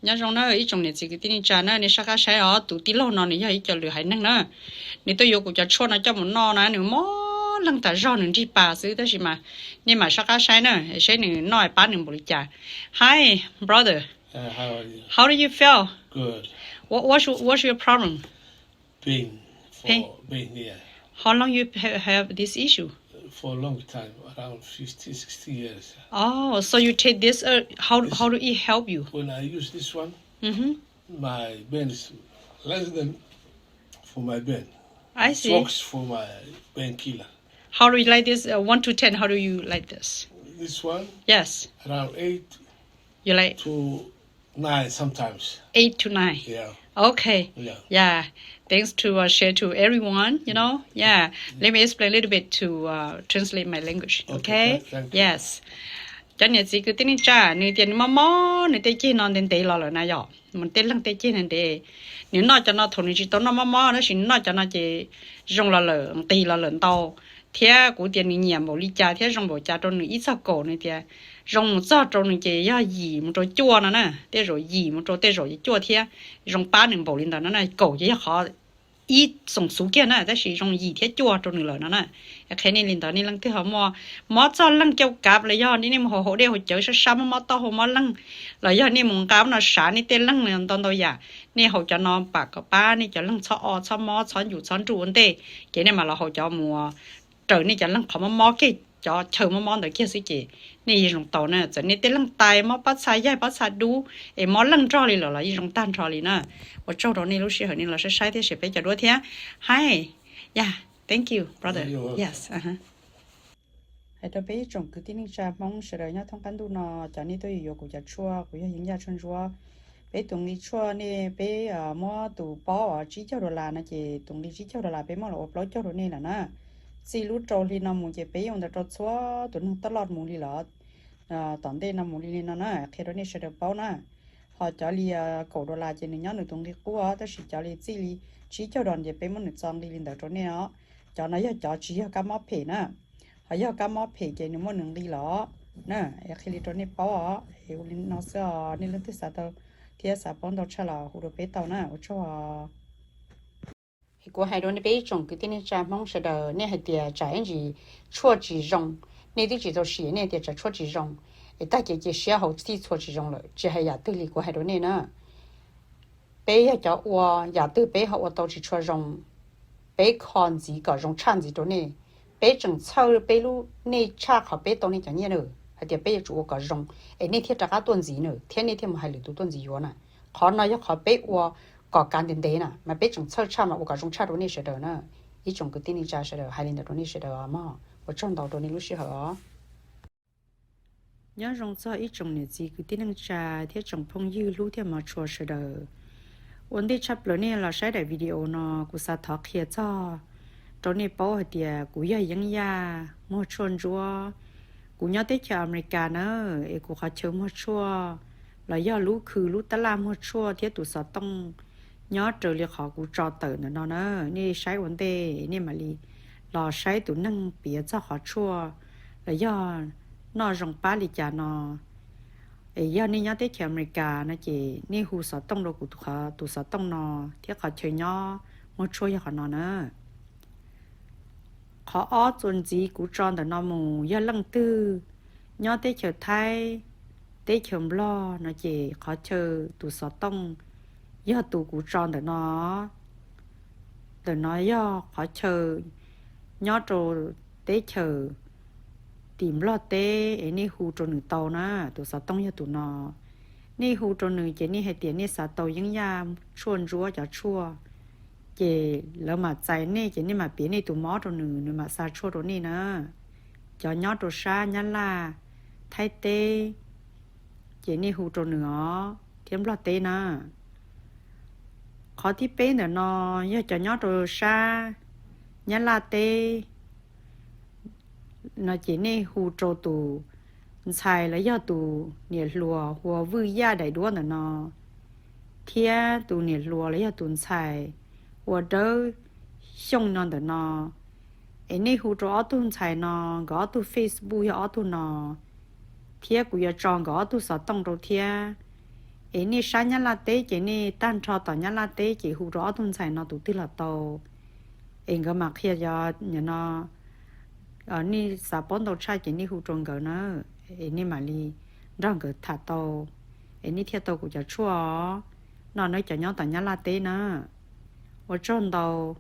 Nyob zoo na ib tsoom niam txiv kwv tij neej tsa na, nej sab qab saib os, tus tij laug no nws yog ib co lwm haiv neeg na. Nws tuaj yuav kuv cov tshuaj no coj mus noj na, nws mob leeg tas zog, nws nrig pas xwb, tab sis mas nej mam sab qab saib na, saib nws noj pab nws npaum li cas. Hi, brother. How do you feel? What, what's your, what's your problem? Pain. How long you have, have this issue? Oh, so you take this, uh, how, how do it help you? When I use this one, my pain is less than for my pain. I see. It works for my painkiller. How do you like this? Uh, one to ten, how do you like this? This one? Yes. Around eight. You like? To nine sometimes. Eight to nine. Yeah. Okay. Yeah. Yeah. Thanks to, uh, share to everyone, you know. Yeah. Let me explain a little bit to, uh, translate my language. Okay. Okay? Thank you. Yes. Cov niam txiv kwv tij neej tsa, nws tias nws mob mob nws tej ceg no ntev ntev los lawm na yom, mus tej leeg tej ceg ntev ntev. Nws noj cov no thaum nws tsis tau noj mob mob, tab sis nws noj cov no ces zoo los lawm, nqis los lawm ntau. Thiab kuv tias nws nyiam npaum li cas thiab zoo npaum cas rau nws ib txog kaum, nws tias zoo mus txog rau nws ces yog yim mus rau cuaj no na, tej zaum yim mus rau tej zaum cuaj thiab, zoo pab nws npaum li ntawd no na. Kaum ces yog qhov ib xoom xuv kiag na, tab sis zoo yim thiab cuaj rau nws lawm no na. Qhia nej li ntawd, nej leej twg ho muaj mob txog leeg cau kav los yog nej mus haus haus dej haus cawv sab sab mob mob taub hau mob leeg, los yog nej mus nqa no sav nej tej leeg ntau ntau yam, nej haus cov no pam kom pab nej cov leeg txhob o txhob mob txhob ncum txhob nruj ua ntej, ces nej mam los haus cov mus raws nej cov leeg qhov mob mob kiag, cov chaw mob mob ntawd kiag xwb ces nej yeej zoo tau na. Txawm nej tej leeg tais mob pob txha yaig pob txha dub es mob leeg nrog li lawm los yeej zoo tag nrho li na. Ua tsaug rau nej lub sij hawm nej los saib saib thiab share peb cov duab thiab. Hi, yeah, thank you, brother. Yes. Hais rau peb ib tsoom kwv tij neej tsa Hmoob sawv daws nyob thoob qab ntuj no, cov nej tuaj yuav kuv cov tshuaj, kuv yog Yeeb Yaj Tshuaj Ntsuab. Peb tus nqi tshuaj nej peb muab tus paub tsib caug dollar no ces tus nqi tsib caug dollar peb muab los ua plaub caug rau nej lawm na. Txij lub rau hli no mus ces peb yuav ua ntawd rau txhua tus neeg taj loj mus li lawm, tom ntej no mus li li no na, qhia rau nej sawv daws paub na. Ho cov li kaum dollar ces nws nyob nws tus nqi qub os, tab sis cov li txij li tsib caug dollar ces peb muab nws txo nqi li ntawd rau nej os. Cov no yog cov tsis yog kab mob phem na, ho yog kab mob phem ces nws muaj nws nqi los na. Es qhia li rau nej paub os, es ua li no xwb os, nej leej twg xav tau thiab xav paub ntau tshaj los hu rau peb tau na, ua tsaug os. Kuv hais rau nej peb ib tsoom kwv tij neej tsa Hmoob sawv daws, nej hais tias tsam ib ntsis tshuaj tsis zoo, nej twb tsis tau sim, nej tias tsam tshuaj tsis zoo, es tag ces cia siab haus txhij txhua tsis zoo lawm, tsis hais yam twg li kuv hais rau nej na. Peb yog cov ua, yam twg peb ho ua tau tsis tshua zoo, peb kho ntxiv kom zoo tshaj ntxiv rau nej. Peb tseem txhawj peb lub, nej tshaj qhov peb tau nej cov nyiaj na, hais tias peb yuav tsum ua kom zoo, es nej thiaj rov qab tuaj ntxiv na, thiab nej thiaj mus hais lwm tus tuaj ntxiv yuav na. Qhov no yog qhov peb ua kom kav ntev ntev na, mas peb tseem txhawj tshaj mas ua kom zoo tshaj rau nej sawv daws na. Ib tsoom kwv tij neej tsa sawv daws, hais li ntawd rau nej sawv daws os mog, ua tsaug ntau rau nej lub sij hawm os. Nyob zoo txog ib tsoom niam txiv kwv tij neej tsa thiab tsoom phooj ywg hlub thiab hmov tshua sawv daws. Ua ntej tshaj plaws nej los saib daim video no, kuv xav thov qhia txog rau nej paub hais tias kuv yog Yeeb Yaj Muag Tshuaj Ntsuab. Kuv nyob teb chaws Amelikas na, es kuv qhov chaw muag tshuaj los yog lub khw lub tab laj muag tshuaj thiab tus xov tooj nyob raws li qhov kuv tso tawm ntawm no na. Nej saib ua ntej nej mam li los saib tus neeg piav txog qhov tshuaj los yog noj zoo pab li cas no. Es yog nej nyob teb chaws Amelikas no ces nej hu xov tooj rau kuv tus xov tooj no, thiab qhov chaw nyob muag tshuaj yog qhov no na. Qhov ob txuas ntxiv kuv tso ntawm no mus, yog leej twg nyob teb chaws Thaib, teb chaws Nplog no ces qhov chaw tus xov tooj yog tus kuv tso ntawm no. Ntawm no yog qhov chaw nyob rau teb chaws tim Nplog teb es nej hu rau nws tau na, tus xov tooj yog tus no. Nej hu rau nws ces nej hais tias nej xav tau Yeeb Yaj Tshuaj Ntsuab cov tshuaj, ces lawv mam txais nej ces nej mam piav nej tus mob rau nws, nws mam xa tshuaj rau nej na. Cov nyob rau sab Nyab Laj, Thaib teb, ces nej hu rau nws os, thiab Nplog teb na. Qhov thib peb ntawm no yog cov nyob rau sab Nyab Laj teb no ces nej hu rau tus ntxhais los yog tus niam hluas hu ua Vwj Yaj daim duab ntawm no, thiab tus niam hluas los yog tus ntxhais hu ua Dawb Xyooj no ntawm no. Es nej hu rau ob tug ntxhais no, nkawd ob tug Facebook yog ob tug no, thiab kuv yuav tso nkawd ob tug xov tooj rau thiab. Es nej sab Nyab Laj teb ces nej tag nrho tom Nyab Laj teb ces hu rau ob tug ntxhais no tus twg los tau, es nkawd mam qhia. Yog no nej xav paub ntau tshaj ces nej hu rau nkawd na, es nej mam li nrog nkawd tham tau, es nej thiaj tau kuv cov tshuaj os. No nawb cov nyob tom Nyab Laj teb na. Ua tsaug ntau.